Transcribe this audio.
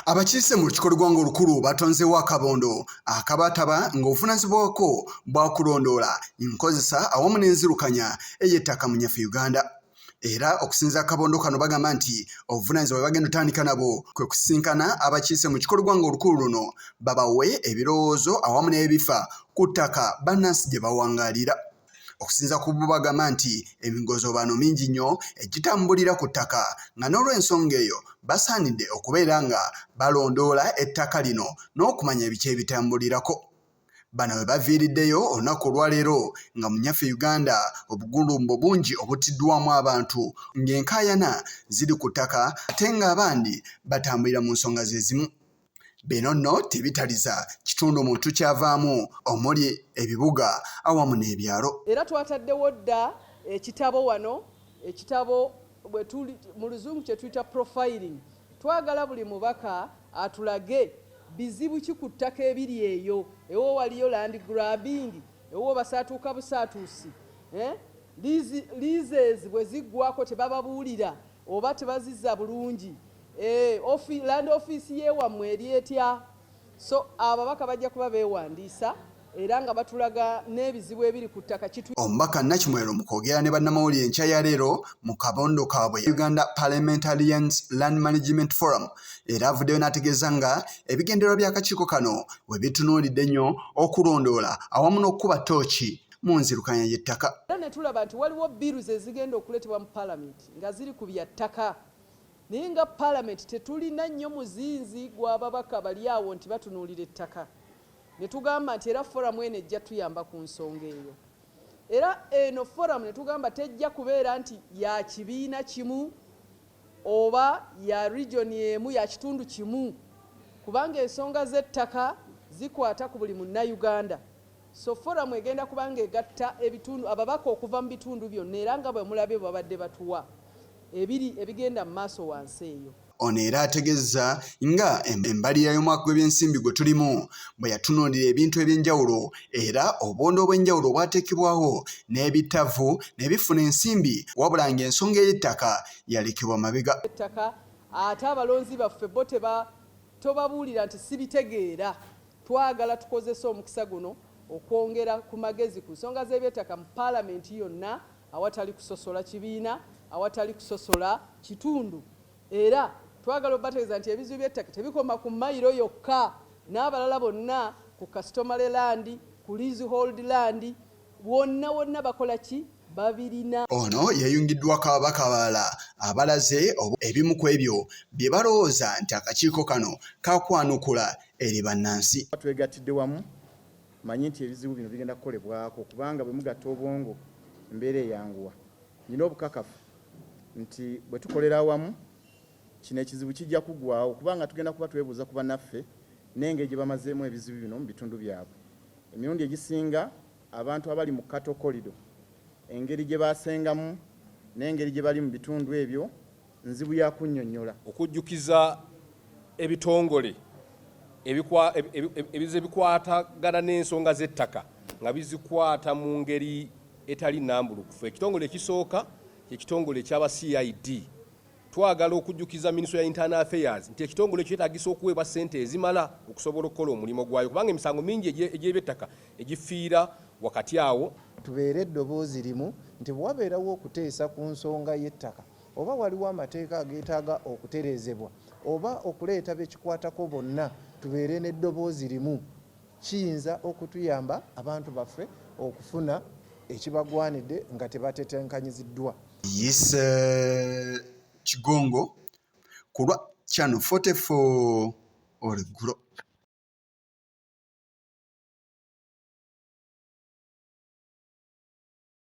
Abakiise mu lukiiko lw'eggwanga olukulu batonzeewo akabondo akabataba ng'obuvunaanyizibwako bwa kulondoola nkozesa awamu n'enzirukanya ey'ettaka mu nnyaffe Uganda. Era okusinziira ku kabondo kano bagamba nti obuvunaanyizibwa bwe bagenda otandika nabo kwe kusisinkana abakiise mu lukiiko lw'eggwanga olukulu luno babawe ebirowoozo awamu n'ebifa ku ttaka bannansi gye bawangaalira. Okusinziira ku bo bagamba nti emigozobano mingi nnyo egitambulira ku ttaka nga n'olw'ensonga eyo basaanidde okubeera nga balondoola ettaka lino n'okumanya biki ebitambulirako. Bano we baviiriddeyo olunaku olwaleero nga mu nnyaffe Uganda obugulumbo bungi obuttiddwamu abantu ng'enkaayana ziri ku ttaka ate ng'abandi batambulira mu nsonga ze zimu. Bino nno tebitaliza kitundu muntu kyavaamu omuli ebibuga awamu n'ebyalo. Era twataddewo dda ekitabo wano, ekitabo bwetuli mu luzungu kye tuyita profiling. Twagala buli mubaka atulage bizibu ki ku ttaka ebiri eyo, ewo waliyo land grabbing, ewo basaatuuka busaatuusi, eh? Leases bwe ziggwako tebababuulira oba tebazizza bulungi. Eh, land office yewammwe eri etya? So ababaka bajja kuba beewandiisa era nga batulaga n'ebizibu ebiri ku ttaka. Omubaka Nakimwero mu kwogera ne bannamawulire enkya ya leero mu kabondo kaabwe Uganda Parliamentarians Land Management Forum era avuddeyo n'ategeeza nga ebigendererwa by'akakiiko kano bwe bitunuulidde ennyo okulondoola awamu n'okukuba ttooki mu nzirukanya y'ettaka. Era ne tulaba nti waliwo bills ezigenda okuleetebwa mu palamenti nga ziri ku bya ttaka naye nga palamenti tetulina nnyo muzinzi gw'ababaka bali awo nti batunuulira ettaka, ne tugamba nti era forum eno ejja tuyamba ku nsonga eyo. Era eno forum ne tugamba tejja kubeera nti ya kibiina kimu oba ya region emu, ya kitundu kimu, kubanga ensonga z'ettaka zikwata ku buli Munnayuganda. So forum egenda kuba ng'egatta ebitundu, ababaka okuva mu bitundu byonna, era nga bwe mulabye bwe babadde batuwa ebiri ebigenda mu maaso wansi eyo. Ono era ategezza nga embalirira y'omwaka gw'ebyensimbi gwe tulimu bwe yatunuulira ebintu eby'enjawulo era obubondo obw'enjawulo obwateekebwawo n'ebitavu ne bifuna ensimbi wabula ng'ensonga ey'ettaka yalekebwa mabega. Ettaka ate abalonzi baffe bo tobabuulira nti sibitegeera. Twagala tukozese omukisa guno okwongera ku magezi ku nsonga z'ebyettaka mu palamenti yonna awatali kusosola kibiina, awatali kusosola kitundu. Era twagala obategeeza nti ebizibu by'ettaka tebikoma ku mayiro yokka, n'abalala bonna ku customary land, ku leasehold land, wonna wonna bakola ki? Babirina. Ono yeeyungiddwako ababaka abalala abalaze ebimu ku ebyo bye balowooza nti akakiiko kano kakwanukula eri bannansi. Twegattidde wamu, manyi nti ebizibu bino bigenda kukolebwako kubanga bwe mugatta obwongo embeera eyanguwa. Nnina obukakafu nti bwe tukolera awamu kino ekizibu kijja kuggwaawo kubanga tugenda kuba twebuuza ku bannaffe n'engeri gye bamazeemu ebizibu bino mu bitundu byabwe. Emirundi egisinga abantu abali mu Cattle Corridor engeri gye basengamu n'engeri gye bali mu bitundu ebyo nzibu ya kunnyonnyola. Okujjukiza ebitongole ebize bikwatagana n'ensonga z'ettaka nga bizikwata mu ngeri etali nnambulukufu. Ekitongole ekisooka ky'ekitongole eky'aba CID. Twagala okujjukiza Minisitule ya Internal Affairs nti ekitongole ekyo kyetaagisa okuweebwa ssente ezimala okusobola okukola omulimu gwayo kubanga emisango mingi egy'ebyettaka egifiira wakati awo. Tubeere eddoboozi limu nti bwe wabeerawo okuteesa ku nsonga y'ettaka oba waliwo amateeka ageetaaga okutereezebwa oba okuleeta be kikwatako bonna tubeere n'eddoboozi limu kiyinza okutuyamba abantu baffe okufuna ekibagwanidde nga tebatetenkanyiziddwa. Yise Kigongo ku lwa Channel 44 olweggulo.